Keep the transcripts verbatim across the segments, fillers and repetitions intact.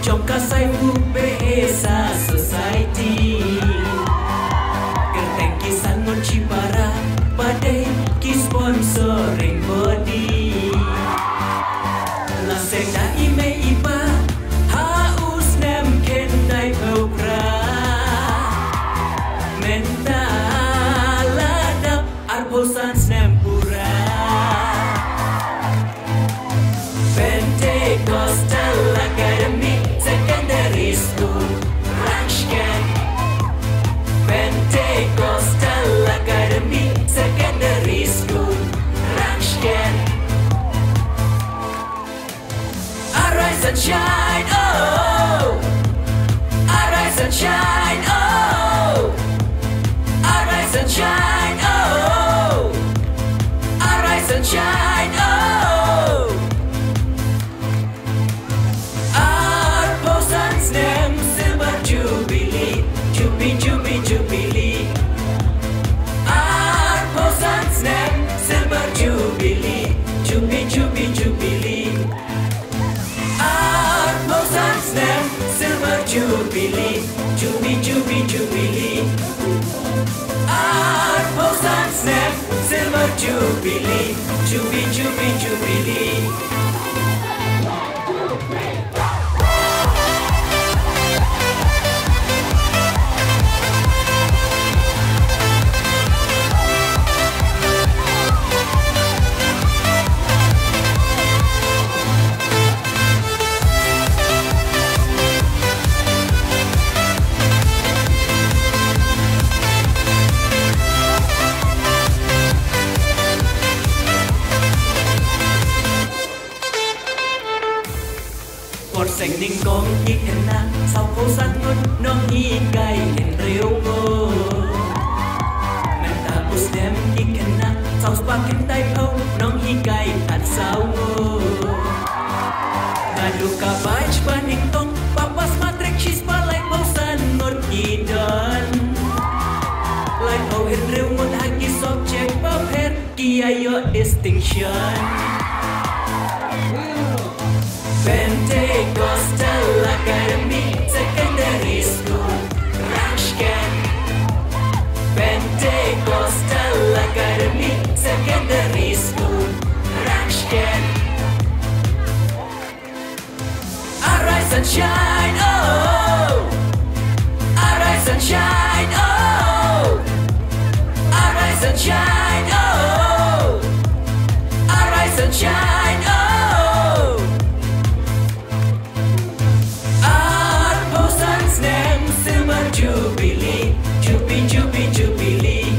Jong ka Saibu Behesa Society. Kyrteng ki san ngut shipara ba dei ki sponsoring body. La seng da i mei i pa ha u snem khyndai phew phra. Mynta la dap arphew san snem pura. Pentecostal Academy Secondary School, Rangshken. Pentecostal Academy Secondary School, Rangshken. Arise and shine, oh. Arise and shine, oh. Arise and shine, oh. Arise and shine, oh. Arphew san snem Silver Jubilee, Jubi, Jubi, Jubilee. Arphew san snem Silver Jubilee, Jubi, Jubi, Jubilee. Arphew san snem Silver Jubilee, Jubi, Jubi, Jubilee. Arphew san snem Silver Jubilee, Jubi, Jubi, Jubilee. Por seng nyngkong ki khynnah saw phew san ngut, nonghikai hynriew ngut. Mynta u snem ki khynnah saw spah khyndai phew, nonghikai khatsaw ngut. Naduh ka batch ba nyngkong ba pass matric shispah laiphew san ngut ki don. Laiphew hynriew ngut ha ki subject bapher ki ïa ïoh distinction. Pentecostal Academy Secondary School, Rangshken. Pentecostal Academy Secondary School, Rangshken. Arise and shine, oh. Arise and shine, oh. Arise and shine, oh. Arise and shine, oh. Arphew san snem Silver Jubilee, Jubi, Jubi, Jubilee.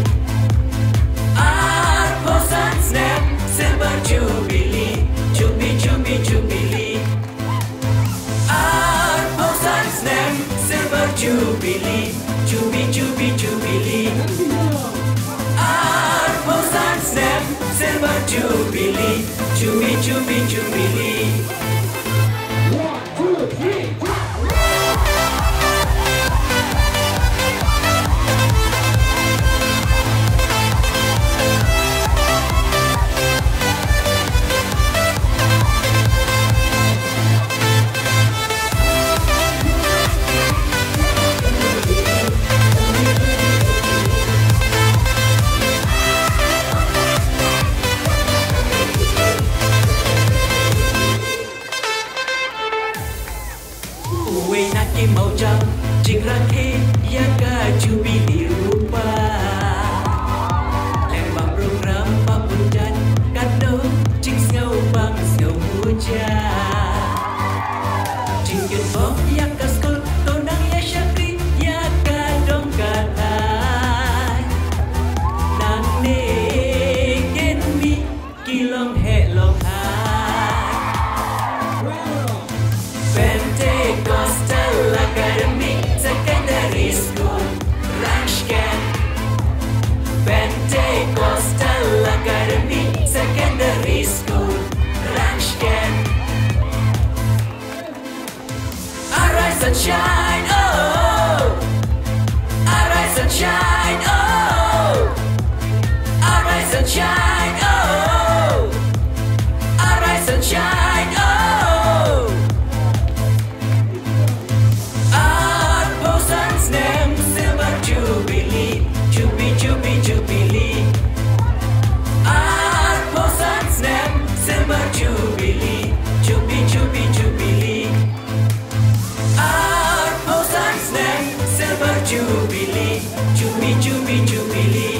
Arphew san snem Silver Jubilee, Jubi, Jubi, Jubilee. Arphew san snem Silver Jubilee, Jubi, Jubi, Jubilee. Arphew san snem Silver Jubilee, Jubi, Jubi, Jubilee. One, two, three, clap. Uwei na ki mawjam jingrakhe ïa ka Jubilee Rupa. Lyngba program ba bun jait katno jingsngew bang sngew muja. Jingkyrpad ïa ka skul to nang ïa shakri ïa ka dong ka thaiñ. Nangne kin mih ki long heh long hai. Pentecostal Academy Secondary School, Rangshken. Pentecostal Academy Secondary School, Rangshken. Arise and shine, oh. Arise and shine, oh. Arise and shine, oh. Arise and shine, oh. Miju, miju, mili,